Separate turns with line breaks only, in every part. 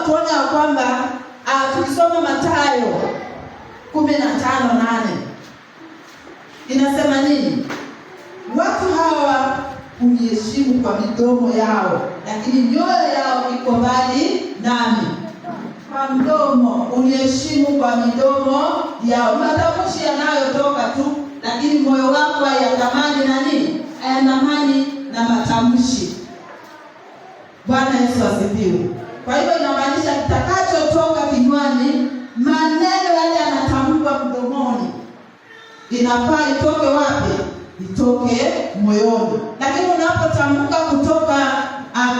tuone ya kwamba tukisoma Mathayo 15:8 inasema nini? Watu hawa huniheshimu kwa midomo yao, lakini mioyo yao iko mbali nami. Kwa mdomo uniheshimu kwa midomo yao, matamshi yanayotoka tu, lakini moyo wako hayatamani na nini? Hayatamani na matamshi. Bwana Yesu asifiwe. Kwa hivyo inamaanisha kitakachotoka kinywani, maneno yale yanatamkwa mdomoni, inafaa itoke wapi? Itoke moyoni. Lakini unapotamka kutoka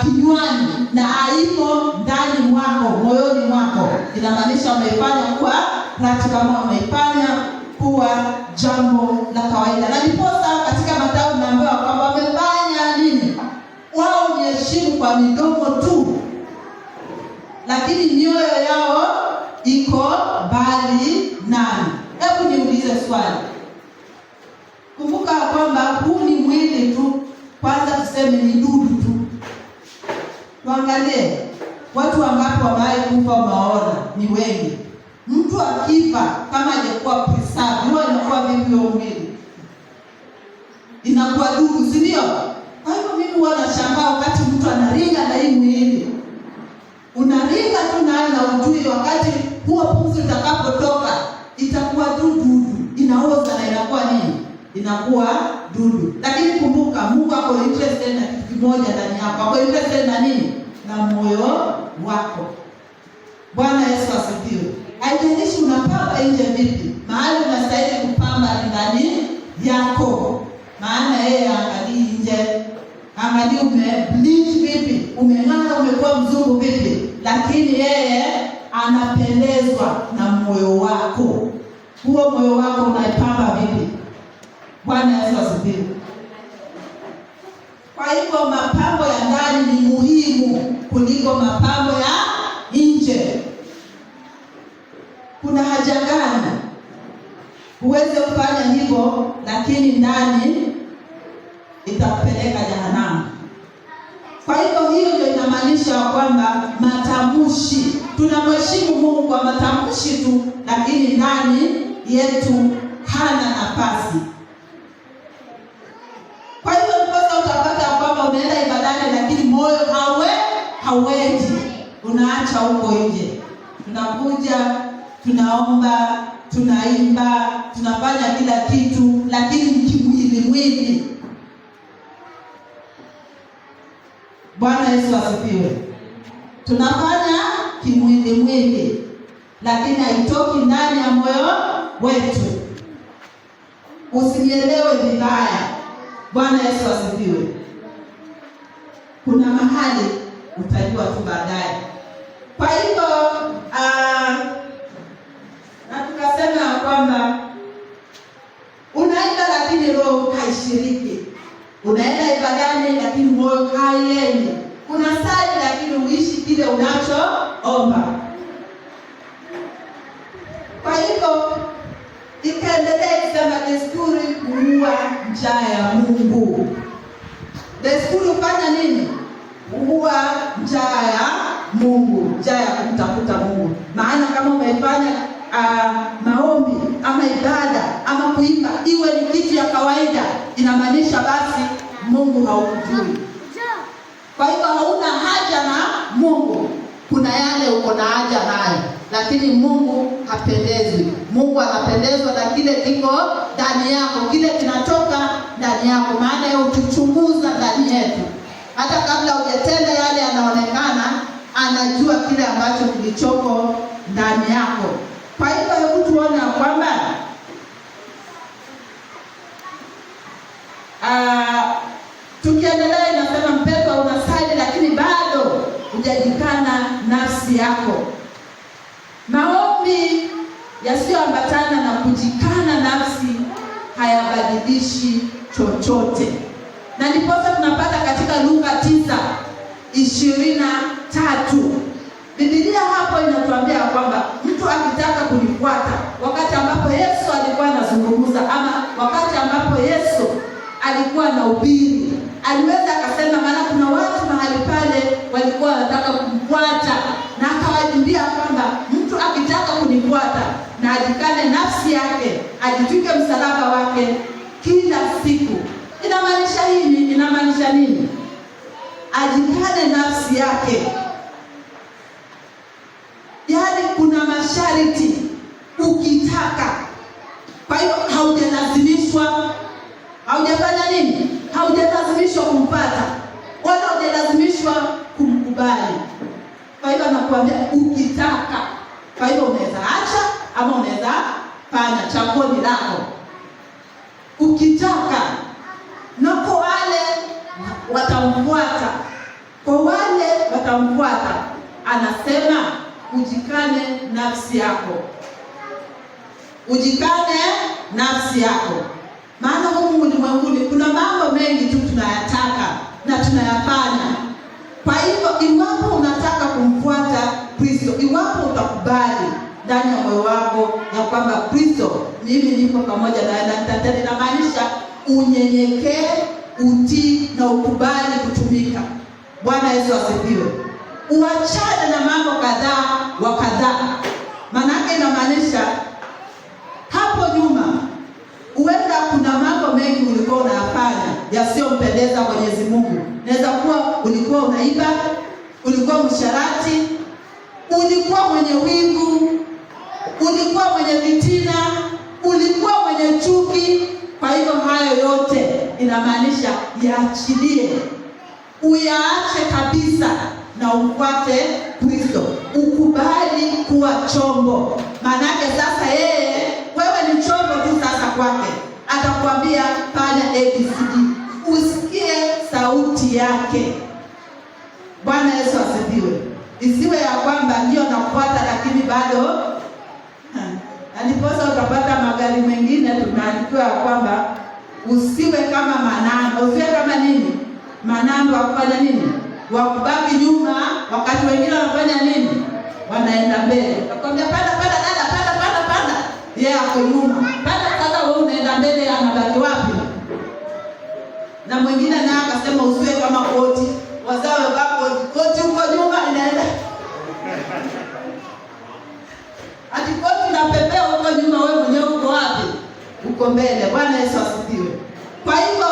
kinywani na haiko ndani mwako, moyoni mwako, inamaanisha umeifanya kuwa practical, kama umeifanya kuwa jambo la kawaida. Na ndiposa katika Mathayo tunaambiwa kwamba wamefanya nini? Wao huniheshimu kwa midomo tu, lakini mioyo yao iko mbali nami. Hebu niulize swali. Kumbuka kwamba huu ni mwili tu, kwanza tuseme ni dudu tu. Tuangalie watu wangapi wamewahi kufa, umewaona? Ni wengi. Mtu akifa kama hajakuwa preserved, huwa inakuwa vipi huyo mwili? Inakuwa dudu, si ndio? Kwa hivyo mimi huwa nashangaa wakati mtu anaringa na hii mwili, unaringa tu nayo na ujui wakati huo pumzi utakapotoka itakuwa tu dudu, inaoza na inakuwa nini? Inakuwa dudu. Lakini kumbuka, Mungu ako interested na kitu kimoja ndani yako, ako interested na nini? Na moyo wako. Bwana Yesu asifiwe. Haijalishi unapamba nje vipi, mahali unastahili kupamba ni ndani yako, maana yeye haangalii nje, angalii ume bleach vipi, umeng'ara, umekuwa mzungu vipi, lakini yeye anapendezwa na moyo wako. Huo moyo wako unaipamba vipi? Bwana Yesu asifiwe. Kwa hivyo mapambo ya ndani ni muhimu kuliko mapambo ya nje. Kuna haja gani uweze kufanya hivyo, lakini ndani itakupeleka jehanamu? Kwa hivyo hiyo ndio inamaanisha kwamba matamshi, tunamheshimu Mungu kwa matamshi tu, lakini ndani yetu hana nafasi. Kwa hivyo ndiposa utapata kwamba unaenda ibadani, lakini moyo hauendi, unaacha huko nje. Tunakuja, tunaomba, tunaimba, tunafanya kila kitu, lakini kimwili mwili. Bwana Yesu asifiwe. Tunafanya kimwili mwili, lakini haitoki ndani ya moyo wetu. Usinielewe vibaya. Bwana Yesu asifiwe. Kuna mahali utajua tu baadaye. Kwa hivyo na tukasema kwamba unaimba lakini roho haishiriki. Unaenda ibadani lakini moyo haiendi. Unasali lakini uishi kile unachoomba. Kwa hivyo ikaendelea kusema desturi huua njaa ya Mungu. Desturi hufanya nini? Huua njaa ya Mungu, njaa ya kumtafuta Mungu. Maana kama umefanya maombi ama ibada ama kuimba iwe ni kitu ya kawaida, inamaanisha basi Mungu haukujui. Kwa hivyo hauna haja na Mungu. Kuna yale uko na haja nayo, lakini Mungu hapendezwi. Mungu anapendezwa na kile kiko ndani yako, kile kinatoka ndani yako, maana yeye hutuchunguza ndani yetu. Hata kabla hujatenda yale yanaonekana, anajua kile ambacho kilichoko ndani yako. Kwa hivyo hebu tuone kwamba tukiendelea inasema, mpendwa, unasali lakini bado hujajikana nafsi yako. Maombi yasiyoambatana na kujikana nafsi hayabadilishi chochote. Na ndiposa tunapata katika Luka 9:23. Biblia hapo inatuambia kwamba mtu akitaka kunifuata, wakati ambapo Yesu alikuwa anazungumza ama wakati ambapo Yesu alikuwa anahubiri, aliweza akasema, maana kuna watu mahali pale walikuwa wanataka kumfuata, na akawa Anawaambia kwamba mtu akitaka kunifuata na ajikane nafsi yake, ajitwike msalaba wake kila siku. Inamaanisha nini? Inamaanisha nini? Ajikane nafsi yake, yaani kuna masharti ukitaka. Kwa hiyo haujalazimishwa, haujafanya nini? Haujalazimishwa kumpata wala haujalazimishwa kumkubali. Kwa hiyo anakuambia ukitaka. Kwa hiyo unaweza acha ama unaweza fanya, chaguo ni lako. Ukitaka nako wale watamfuata, kwa wale watamfuata, anasema ujikane nafsi yako, ujikane nafsi yako. Maana humu ulimwenguni kuna mambo mengi tu tunayataka na tunayafanya. Kwa hivyo iwapo unataka kumfuata Kristo, iwapo utakubali ndani ya moyo wako ya kwamba Kristo, mimi niko pamoja nawe na nitatenda, inamaanisha unyenyekee, utii na ukubali kutumika. Bwana Yesu asifiwe. Uachane na mambo kadhaa wa kadhaa, maanake inamaanisha hapo nyuma huenda kuna mambo mengi ulikuwa unayafanya yasiyompendeza Mwenyezi Mungu. Naweza kuwa ulikuwa unaiba, ulikuwa msharati, ulikuwa mwenye wivu, ulikuwa mwenye fitina, ulikuwa mwenye chuki. Kwa hivyo hayo yote inamaanisha yaachilie, uyaache kabisa na umfuate Kristo, ukubali kuwa chombo. Maanake sasa yeye, wewe ni chombo tu sasa kwake, atakwambia fanya ABCD, usikie sauti yake. Bwana Yesu asifiwe. Isiwe ya kwamba ndio nakufuata lakini bado na ndiposa utapata magari mengine tumeandikiwa ya kwamba usiwe kama manamba, usiwe kama nini, manamba wa kufanya nini, wa kubaki nyuma, wakati wengine wanafanya nini, wanaenda mbele. Nakwambia panda panda, dada, panda panda panda, yeye ako nyuma, panda. Sasa wewe unaenda mbele, anabaki wapi? Na mwingine naye akasema usiwe kama koti, wazao wamevaa koti, koti huko nyuma inaenda ati koti inapepea huko nyuma, wewe mwenyewe uko wapi? Uko mbele. Bwana Yesu asifiwe. Kwa hivyo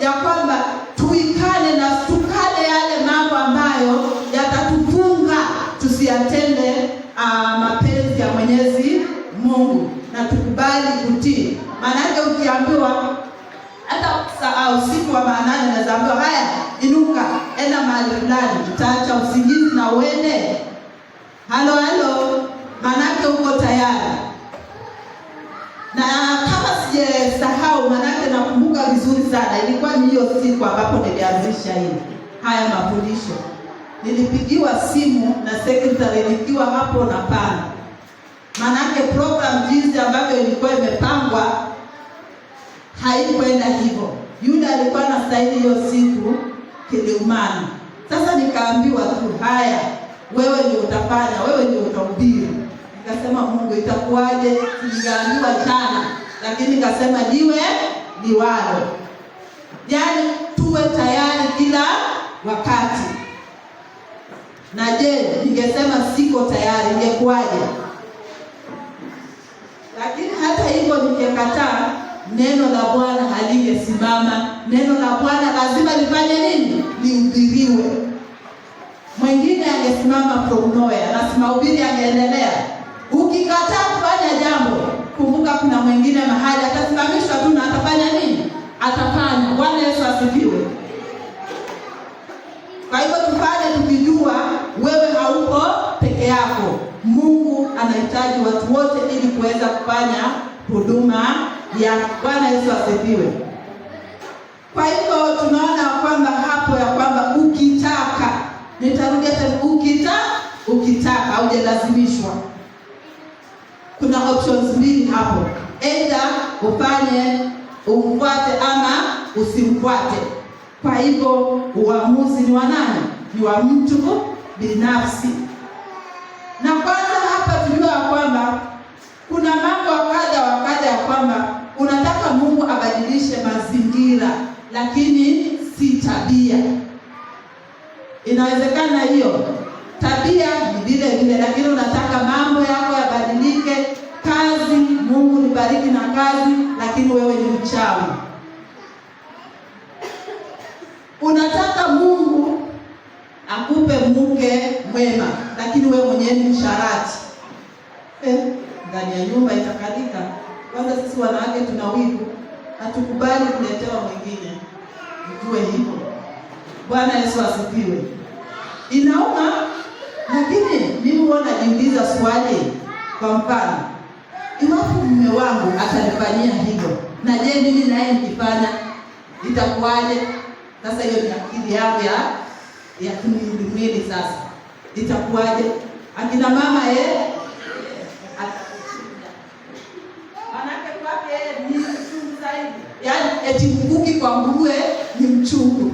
ya kwamba tuikane na tukane yale mambo ambayo yatatufunga tusiyatende mapenzi ya Mwenyezi Mungu na tukubali kutii. Maanake ukiambiwa hata usiku wa manane unaweza ambiwa haya, inuka, enda mahali fulani, utaacha usingizi na uende. Halo halo, maanake uko tayari. Na kama sijasahau, maanake nakumbuka vizuri sana, ilikuwa ni hiyo siku ambapo nilianzisha hii haya mafundisho. Nilipigiwa simu na secretary nikiwa hapo na pana, maanake program jinsi ambavyo ilikuwa imepangwa haikuenda hivyo. Yule alikuwa anastahili hiyo siku kiliumana. Sasa nikaambiwa tu, haya, wewe ndio utafanya, wewe ndio utahubiri. Nikasema Mungu, itakuwaje? Nikaambiwa jana, lakini nikasema liwe liwalo, yaani tuwe tayari kila wakati. Na je, ningesema siko tayari, ingekuwaje? Lakini hata hivyo ningekataa, neno la Bwana halingesimama. Neno la Bwana lazima lifanye nini? Lihubiriwe. Mwingine angesimama from nowhere na mahubiri angeendelea. Ukikataa kufanya jambo, kumbuka kuna mwingine mahali atasimamishwa tu na atafanya nini? Atafanya. Bwana Yesu asifiwe. Kwa hivyo tufanye tukijua wewe hauko peke yako. Mungu anahitaji watu wote ili kuweza kufanya huduma ya Bwana Yesu asifiwe. Kwa hivyo tunaona kwamba hapo ya kwamba ukitaka, nitarudia tena, ukitaka, haujalazimishwa. Kuna options mbili hapo, either ufanye umfuate ama usimfuate. Kwa hivyo uamuzi ni wa nani? Ni wa mtu binafsi. Na kwanza hapa tujue ya kwamba kuna mambo kadha wa kadha ya kwamba unataka Mungu abadilishe mazingira, lakini si tabia. Inawezekana hiyo tabia ni vile vile, lakini lakini unataka mambo yako yabadilike, kazi, Mungu nibariki na kazi, lakini wewe ni mchawi. Unataka Mungu akupe mke mwema, lakini wewe mwenyewe ni msharati. Ndani ya nyumba itakalika. Kwanza sisi wanawake tuna wivu, hatukubali kuletewa mwingine. Ujue hivyo. Bwana Yesu asifiwe. Inauma, lakini mimi huwa najiuliza swali. Kwa mfano, iwapo mume wangu atanifanyia hivyo, na je, mimi naye nikifanya itakuwaje? Sasa hiyo ni akili yangu ya kimwili. Sasa itakuwaje? Akina mama atakuchinja, manake kwake ni mchungu zaidi, yaani eti mkuki kwa nguruwe ni mchungu.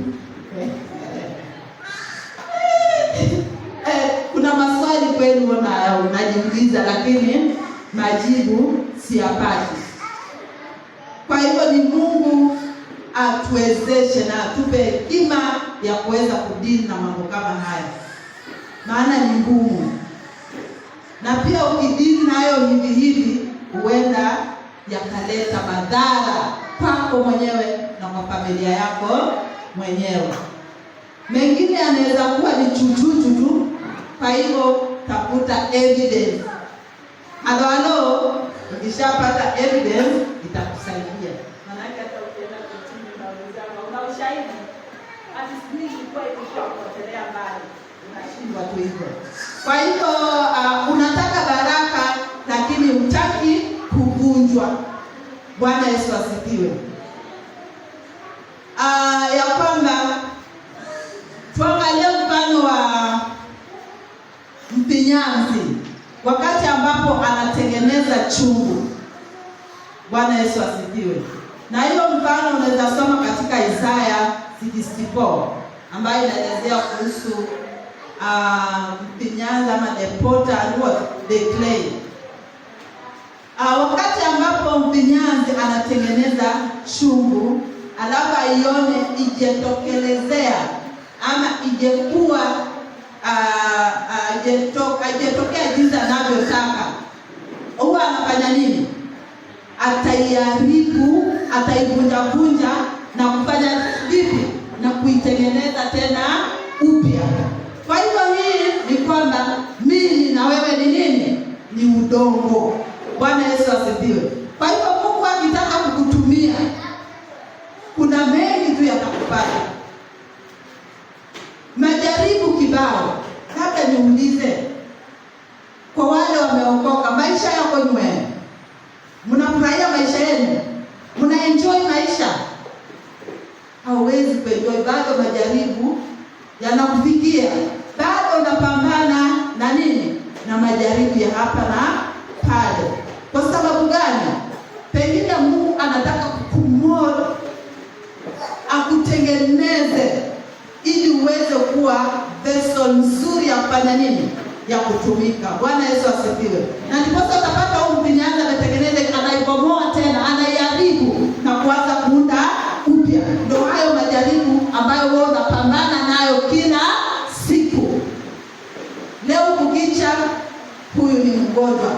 Kuna maswali kweli unajiuliza, lakini majibu siyapati. Kwa hivyo ni Mungu atuwezeshe na atupe hekima ya kuweza kudili na mambo kama haya, maana ni ngumu, na pia ukidili nayo hivi hivi huenda yakaleta madhara kwako mwenyewe na kwa familia yako mwenyewe. Mengine yanaweza kuwa ni chuchuchu tu. Kwa hivyo tafuta evidence. Halo halo, ukishapata evidence itakusaidia. Maanake hata ukienda kotini unauliza una ushahidi, ati sijui ilikuwa imeshapotelea mbali, unashindwa tu hivyo. Kwa hivyo unataka baraka lakini hutaki kuvunjwa. Bwana Yesu asifiwe. Ya kwamba tuangalie mfano wa mfinyanzi wakati ambapo anatengeneza chungu. Bwana Yesu asifiwe. Na hiyo mfano unaweza soma katika Isaya 64 ambayo inaelezea kuhusu mfinyanzi ama the potter and what the clay. Wakati ambapo mfinyanzi anatengeneza chungu alafu aione ijetokelezea ama ijekuwa ijetokea jinsi anavyotaka, huwa anafanya nini? Ataiharibu, ataivunjavunja na kufanya vipi? Na kuitengeneza tena upya. Kwa hivyo hii ni kwamba mimi na wewe ni nini? Ni udongo. Bwana Yesu asifiwe. Kwa hivyo Mungu akitaka kukutumia, kuna mengi tu yatakupata, majaribu kibao. Labda niulize kwa wale wameokoka, maisha yako nywe, mnafurahia maisha yenu? Mna enjoy maisha? Hauwezi kuenjoy, bado majaribu yanakufikia, bado unapambana na nini? Na majaribu ya hapa na pale. Kwa sababu gani? Pengine Mungu anataka kukumold, akutengeneze ili uweze kuwa vessel nzuri ya kufanya nini? Ya kutumika. Bwana Yesu asifiwe. Na ndiposa utapata huyu mfinyanzi ametengeneza, anaibomoa tena, anaiharibu na kuanza kuunda upya. Ndio hayo majaribu ambayo wewe unapambana nayo kila siku. Leo kukicha huyu ni mgonjwa,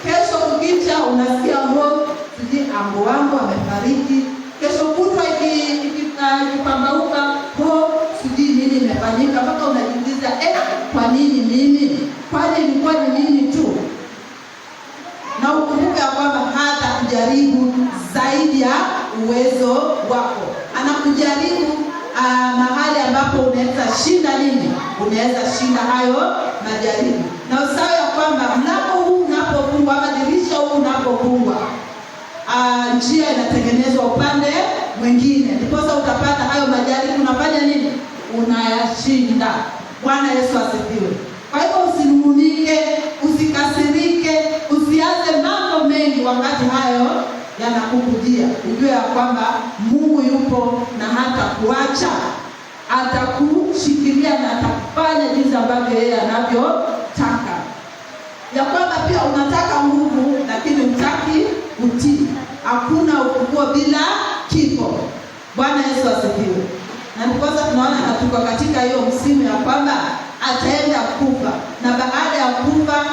kesho kukicha unasikia ngo sijui ango wangu amefariki, kesho kutwa ikipambauka ho sijui nini imefanyika, mpaka unajiuliza kwa nini mimi? Kwani ilikuwa ni mimi tu? Na ukumbuke ya kwamba hata kujaribu zaidi ya uwezo wako, anakujaribu mahali ambapo unaweza shinda nini? Unaweza shinda hayo majaribu. Na usawa ya kwamba mlango huu unapofungwa ama dirisha huu unapofungwa, njia inatengenezwa upande mwingine, ndiposa utapata hayo majaribu. Unafanya nini? Unayashinda. Bwana Yesu asifiwe. Kwa hivyo usinungunike, usikasirike, usianze mambo mengi wakati hayo yanakukujia. Ujue ya kwamba Mungu yupo na hata kuacha, atakushikilia na atakufanya jinsi ambavyo yeye anavyotaka. Ya kwamba pia unataka nguvu lakini hutaki utii. Hakuna ufunguo bila kifo. Bwana Yesu asifiwe. Na ndiposa tunaona hatuko katika hiyo msimu ya kwamba ataenda kufa, na baada ya kufa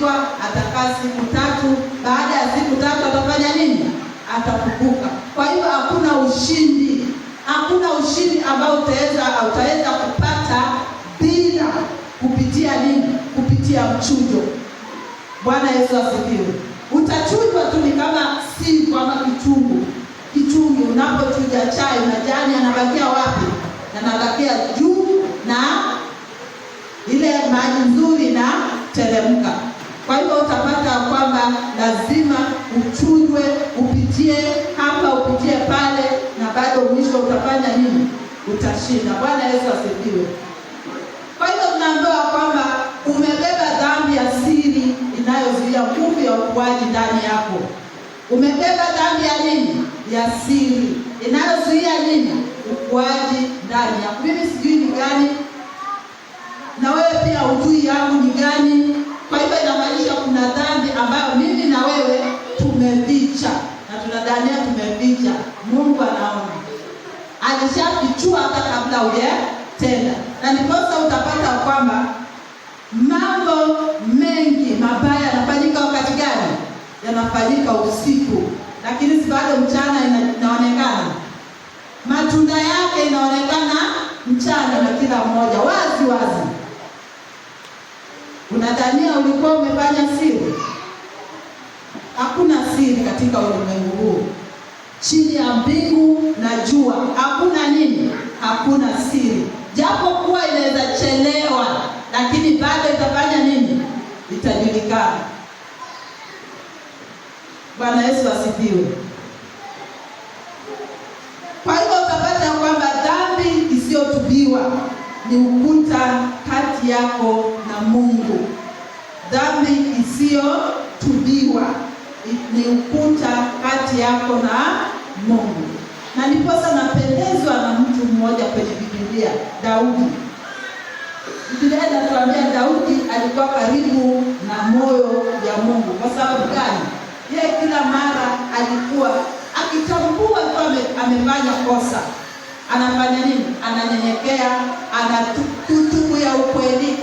Atatundikwa, atakaa siku 3. Baada ya siku 3 atafanya nini? Atafufuka. Kwa hiyo hakuna ushindi, hakuna ushindi ambao utaweza kupata bila kupitia nini? Kupitia mchujo. Bwana Yesu asifiwe. Utachujwa tu, ni kama si kama kichungu. Kichungi unapochuja chai, majani yanabakia wapi? Yanabakia juu na ile maji nzuri na teremka. Kwa hivyo utapata kwamba lazima uchujwe, upitie hapa, upitie pale, na bado mwisho utafanya nini? Utashinda. Bwana Yesu asifiwe. Kwa hivyo tunaambiwa kwamba umebeba dhambi ya siri inayozuia nguvu ya ukuaji ndani yako. Umebeba dhambi ya nini? Ya siri inayozuia nini? Ukuaji ndani yako. Mimi sijui ni gani, na wewe pia hujui yangu ni gani. Kwa hivyo inamaanisha kuna dhambi ambayo mimi na wewe tumeficha, na tunadhania tumeficha. Mungu anaona, alishafichua hata kabla hujatenda. Na ndiposa utapata kwamba mambo mengi mabaya yanafanyika wakati gani? Yanafanyika usiku, lakini si bado mchana inaonekana. Matunda yake inaonekana mchana na kila mmoja wazi wazi. Unadhania ulikuwa umefanya siri? Hakuna siri katika ulimwengu huu. Chini ya mbingu na jua hakuna nini? Hakuna siri. Japo kuwa inaweza chelewa, lakini bado itafanya nini? Itajulikana. Bwana Yesu asifiwe. Kwa hivyo utapata kwamba dhambi isiyotubiwa ni ukuta kati yako na Mungu. Dhambi isiyotubiwa ni ukuta kati yako na Mungu. Na ndiposa napendezwa na mtu mmoja kwenye Biblia, Daudi. Biblia inatuambia Daudi alikuwa karibu na moyo ya Mungu. Kwa sababu gani? Yeye kila mara alikuwa akitambua tu amefanya kosa, anafanya nini? Ananyenyekea, anatubu ya ukweli.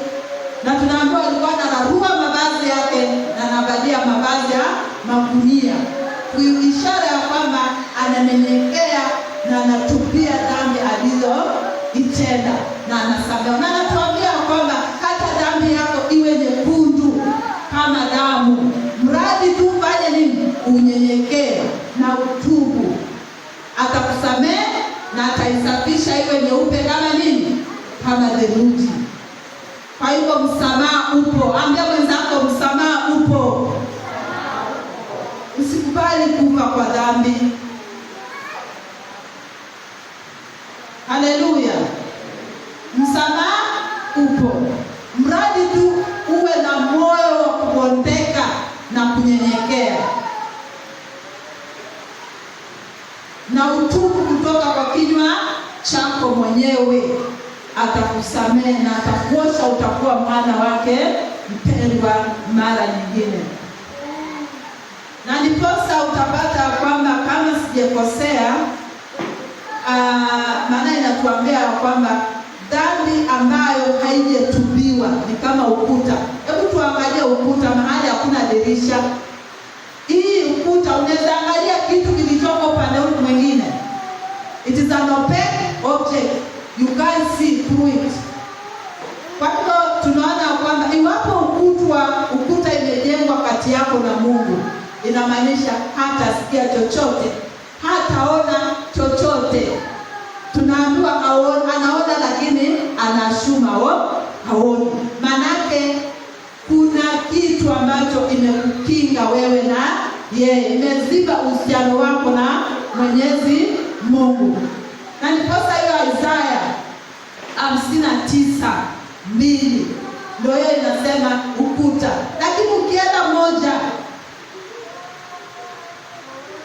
Na tunaambiwa alikuwa anararua mavazi yake na anavalia mavazi ya magunia, ishara ya kwamba ananyenyekea na anatubia dhambi alizoitenda na anasamehewa. Na anatuambia kwamba hata dhambi yako iwe nyekundu kama damu, mradi tu ufanye nini? Unyenyekee na utubu, atakusamehe na ataisafisha iwe nyeupe kama nini? Kama theluji. Kwa hivyo msamaha upo. Ambia mwenzako msamaha upo. Usikubali kufa kwa dhambi. Haleluya. Msamaha upo, mradi tu uwe na moyo wa kubondeka na kunyenyekea na utubu kutoka kwa kinywa chako mwenyewe. Atakusamehe na atakuosha, utakuwa mwana wake mpendwa mara nyingine. Na ndiposa utapata kwamba kama sijakosea, maana inatuambia kwamba dhambi ambayo haijatubiwa ni kama ukuta. Hebu tuangalie ukuta mahali hakuna dirisha. Hii ukuta unaweza angalia kitu kilichoko upande huu mwingine. It is an opaque object. You can't see through it. Kwa hivyo tunaona kwamba iwapo ukuta imejengwa kati yako na Mungu, inamaanisha hatasikia chochote, hataona chochote. Tunaambiwa anaona lakini anashuma haoni. Manake kuna kitu ambacho imekukinga wewe na yeye, imeziba uhusiano wako na Mwenyezi Mungu. Na ndiposa hiyo Isaya 59:2 ndio hiyo inasema ukuta. Lakini ukienda 1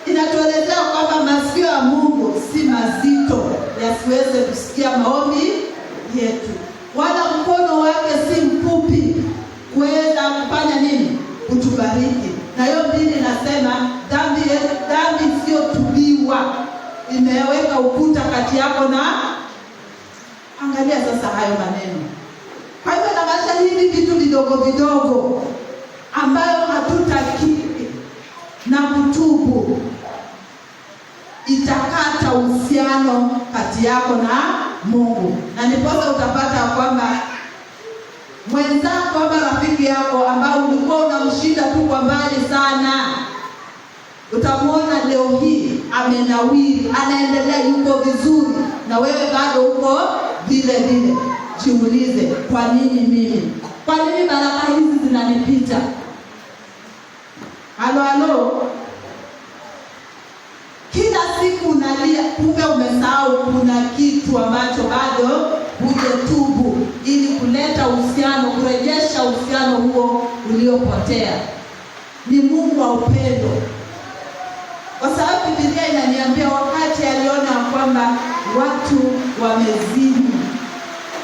inatuelezea kwamba masikio ya Mungu si mazito yasiweze kusikia maombi yetu, wala mkono wake si mfupi kuweza kufanya nini? Kutubariki. Na hiyo 2 inasema dhambi isiyotubiwa imeweka ukuta kati yako na. Angalia sasa hayo maneno. Kwa hivyo inamaanisha hivi vitu vidogo vidogo ambayo hatutakiri na kutubu, itakata uhusiano kati yako na Mungu, na ndiposa utapata kwamba mwenzako ama rafiki yako ambao ulikuwa unamshinda tu kwa mbali sana, utamwona leo hii amenawiri, anaendelea, yuko vizuri, na wewe bado uko vile vile. Jiulize, kwa nini mimi? Kwa nini baraka hizi zinanipita? Halo, halo, kila siku unalia, kumbe umesahau kuna kitu ambacho bado hujatubu, ili kuleta uhusiano, kurejesha uhusiano huo uliopotea. Ni Mungu wa upendo, kwa sababu Biblia inaniambia wakati aliona kwamba watu wamezini,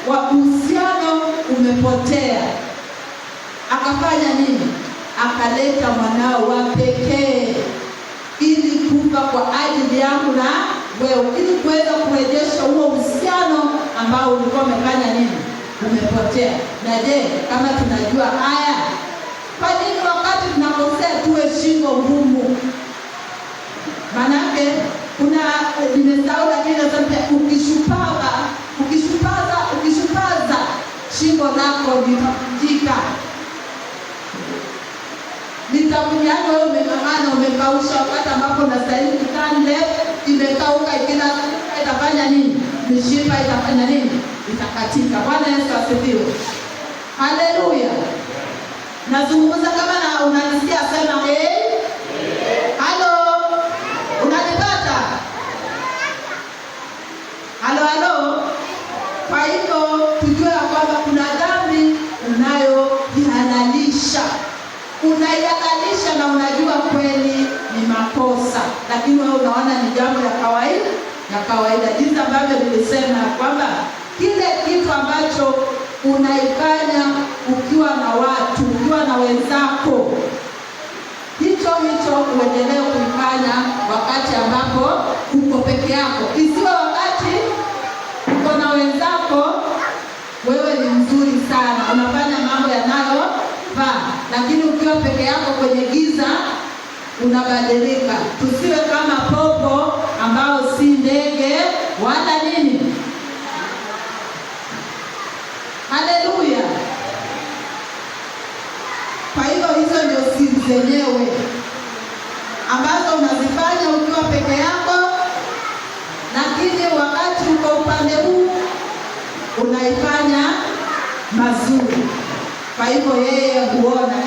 wa uhusiano umepotea, akafanya nini? Akaleta mwanao wa pekee ili kufa kwa ajili yangu na wewe, ili kuweza kurejesha huo uhusiano ambao ulikuwa umefanya nini, umepotea. Na je, kama tunajua haya, kwa nini wakati tunakosea tuwe shingo ngumu? Manake kuna nimesahau, lakini nasema ukishupaza, ukishupaza, ukishupaza shingo lako litavunjika litavunjana. Wewe umeng'ang'ana, umekausha, wakati ambapo unastahili kuturn left, imekauka, ikila itafanya nini? Mishipa itafanya nini? Itakatika. Bwana Yesu asifiwe, haleluya. Nazungumza kama na unanisikia, sema hey. Halo, unanipata? Halo, halo. Kwa hivyo tujue ya kwamba kuna dhambi unayoihalalisha, unaihalalisha na unajua kweli ni makosa, lakini wewe unaona ni jambo ya kawaida ya kawaida, jinsi ambavyo nilisema ya kwamba kile kitu ambacho unaifanya ukiwa na watu, ukiwa na wenzako, hicho hicho uendelee kuifanya wakati ambapo uko peke yako. Isiwe wakati uko na wenzako, wewe ni mzuri sana, unafanya mambo yanayofaa, lakini ukiwa peke yako kwenye giza unabadilika. Tusiwe kama popo ambao si ndege wala nini. Haleluya! Kwa hivyo hizo ndio siri zenyewe ambazo unazifanya ukiwa peke yako, lakini wakati uko upande huu unaifanya mazuri. Kwa hivyo yeye huona.